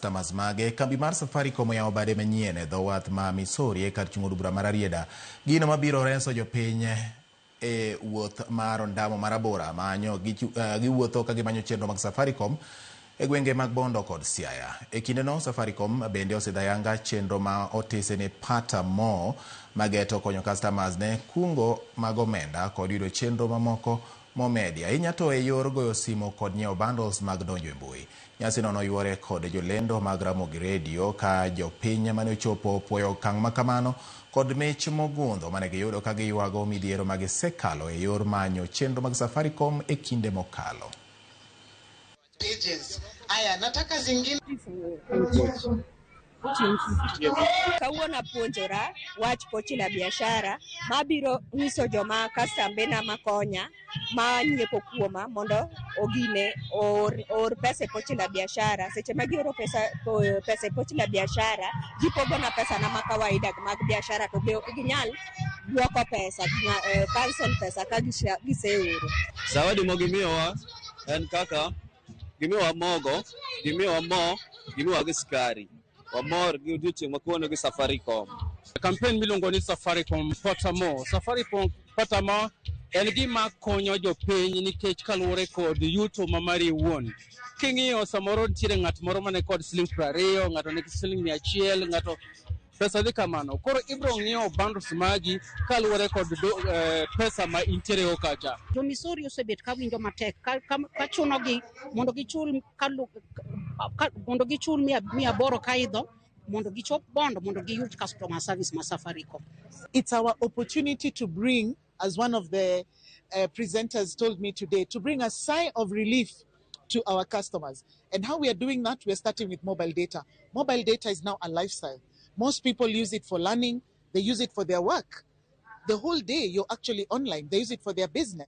Customers mage. Kambi mar Safaricom oyawo bade manyien e dho wath ma Misori e kar chung' od bura ma Rarieda. Gino mabiro reso jopiny e wuoth mar ondamo marabora manyo giwuotho ka gimanyo chenro mag Safaricom e gwenge mag Bondo kod Siaya. E kindeno Safaricom bende osidho ayanga chenro ma otise ni Pata Mo mageto konyo customers ne kungo mag omenda kod yudo chenro mamoko momedi ahinya to e yor goyo simo kod nyiewo bundles mag donjo e mbui. Nyasino noyuore kod jolendo mag Ramogi Radio ka jopiny mane ochopo puoyo okang' makamano kod mich mogundho mane giyudo ka giywago midhiero ma gisekalo e yor manyo chenro mag Safaricom e kinde mokalo. Pages. Aya, nataka zingine. Kawuono apuonjora wach pochi la biashara mabiro nyiso joma kastambena makonya ma nyiepo kuoma mondo ogine oor pesa e pochi la biashara. Seche ma gioro pesa e pochi la biashara, gipogona pesa na ma kawaida mag biashara to be ok ginyal duoko pesa, cancel pesa ka giseoro. Zawadi mogimiyowa en kaka gimiyowa mogo, gimiyowa mo, gimiyowa gi sukari. Wamor gi odiochieng' ma kawuono gi Safaricom. Campaign miluongo ni Safaricom Pata Mo. Safaricom Pata Mo en gima konyo jopiny nikech kaluwore kod yuto ma mari iwuon. King'iyo samoro nitiere ng'at moro mane kod siling 20, ng'ato nigi siling 100, ng'ato pesa dhi kamano. Koro ibiro ng'iewo bundles magi kaluwore kod pesa ma intiere go kacha. Jo Misori osebet ka winjo matek ka chunogi mondo gichul mondo gichul 800 kaidho mondo gichop Bondo mondo giyud customer service ma Safaricom. It's our opportunity to bring, as one of the presenters told me today, to bring a sigh of relief to our customers. And how we are doing that, we are starting with mobile data. Mobile data is now a lifestyle. Most people use it for learning, they use it for their work. The whole day you're actually online, they use it for their business.